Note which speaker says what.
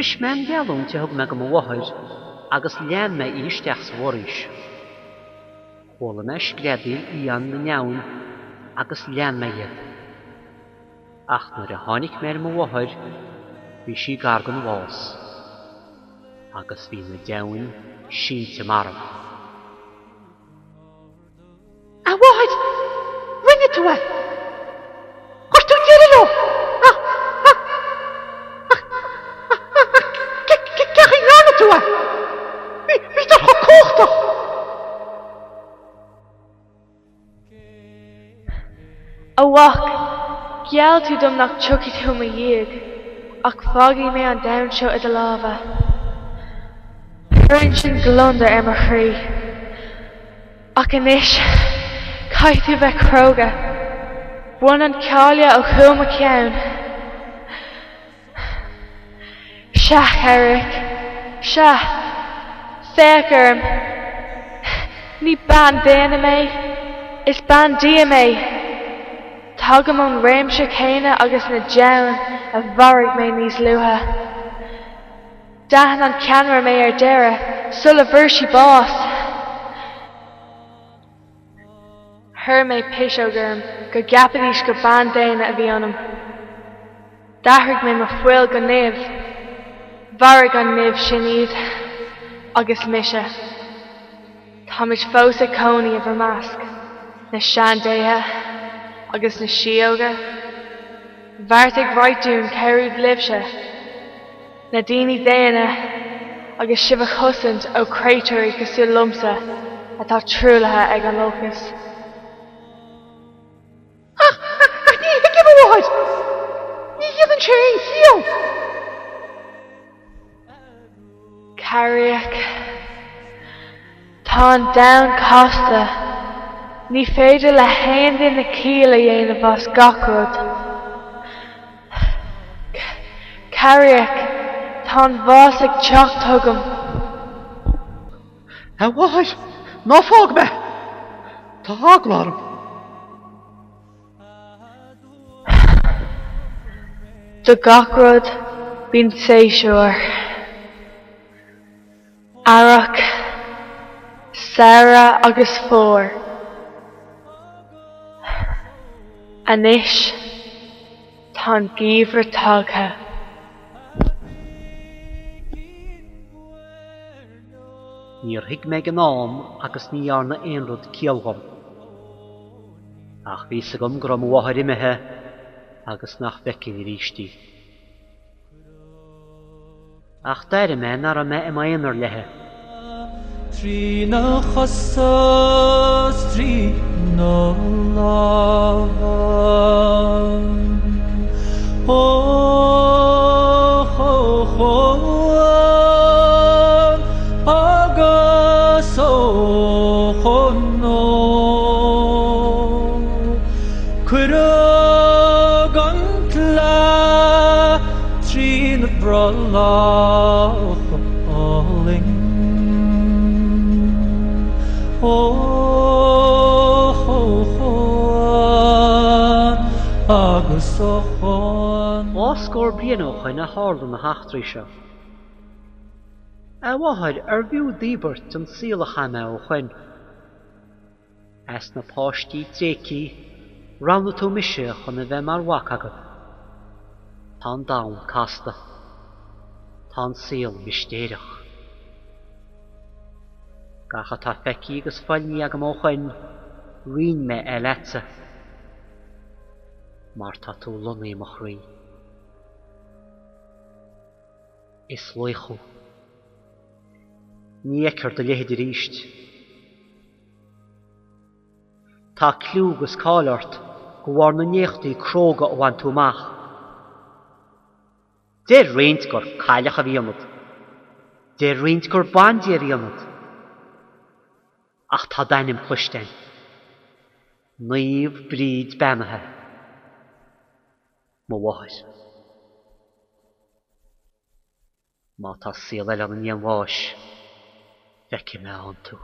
Speaker 1: Bhris mé an gheallúint a thug mé do mo mháthair agus lean mé í isteach sa bhforaois. Chuala mé screadaíl fhiáin na ndeamhan agus lean mé iad. Ach nuair a tháinig mé ar mo mháthair bhí sí gar don bhás agus bhí na deamhain sínte marbh.
Speaker 2: A mháthair, rinne tú é! Chuir tú deireadh leo! Ach, ach, ach, ach, ach, cén chaoi a ndearna tú é? Bhí, bhíodar chomh cumhachtach!
Speaker 3: A mhac, gheall tú dom nach dtiocfaidh tú i mo dhiaidh, ach fágfaidh mé an domhan seo i do lámha. Cuireann sin gliondar ar mo chroí. Ach anois, caithfidh tú bheith cróga. Bain an cáile ó chúl mo cheann. Sea, a Charraig, sea. Féach orm. Ní bean daonna mé, is bandia mé. Tagaim ón réimse céanna agus na deamhain a mharaigh mé níos luaithe. D'aithin an ceannaire mé ar deireadh, sula bhfuair sí bás. Chuir mé piseog orm go gceapfaidís gur bean daonna a bhí ionam. D'athraigh mé mo fuil go nimh. Mharaigh an nimh sin iad. Agus mise. Táimid fós ag cónaí i bhur measc, na seandéithe agus na síóga. Bheartaigh Right dúinn cabhrú libhse, na daoine daonna, agus sibh a chosaint ó chréatúirí cosúil liomsa atá truaillithe ag an olcas.
Speaker 2: Ach, ach, ní thuigim, a mháthair! Ní dhéanann sé aon chiall!
Speaker 3: Cabhraíoch. Tá an domhan casta. Ní féidir le haon duine ciall a dhéanamh as gach rud. Cabhraíoch, tá an bás ag teacht chugam.
Speaker 2: A mháthair, ná fág mé! Tá eagla orm.
Speaker 3: Do gach rud, bíonn séasúr. Earrach, samhradh agus fómhar. Anois tá an geimhreadh tagtha.
Speaker 1: Níor thuig mé ag an am agus ní dhearna aon rud ciall dhom. Ach bhí fhios agam go raibh mo mháthair imithe agus nach bhfeicfinn arís í. Ach d'airigh mé nach raibh mé i m'aonar léi.
Speaker 4: Trína chosa 's trína lámha Ó chomh agus ó chomh Cuireadh an tsleá trína brollach álainn. Ó chomh agus ó chomh.
Speaker 1: Dhá scór bliain ó shoin a tharla na heachtraí seo. A mháthair, arbh fhiú d'íobairt an saol a chaith mé ó shoin? As na páistí tréigthe, roghnaigh tú mise chun a bheith mar mhac agat. Tá an domhan casta. Tá an saol mistéireach. Gach atá feicthe agus foilmhithe agam ó shoin, roinn mé é leatsa. Mar tá tú lonnaithe i mo chroí. Is laoch thú. Ní fheicfear do leithéid arís. Tá cliú agus cáil ort de bharr na n-éachtaí cróga a bhain tú amach. Deir roinnt gur cailleach a bhí ionat. Deir roinnt gur bandia a bhí ionat. Ach tá d'ainm cloiste againn. Naomh Bríd Beannaithe. Mo mháthair. Má tá saol eile ann i ndiaidh an bháis, feicfidh mé ann tú.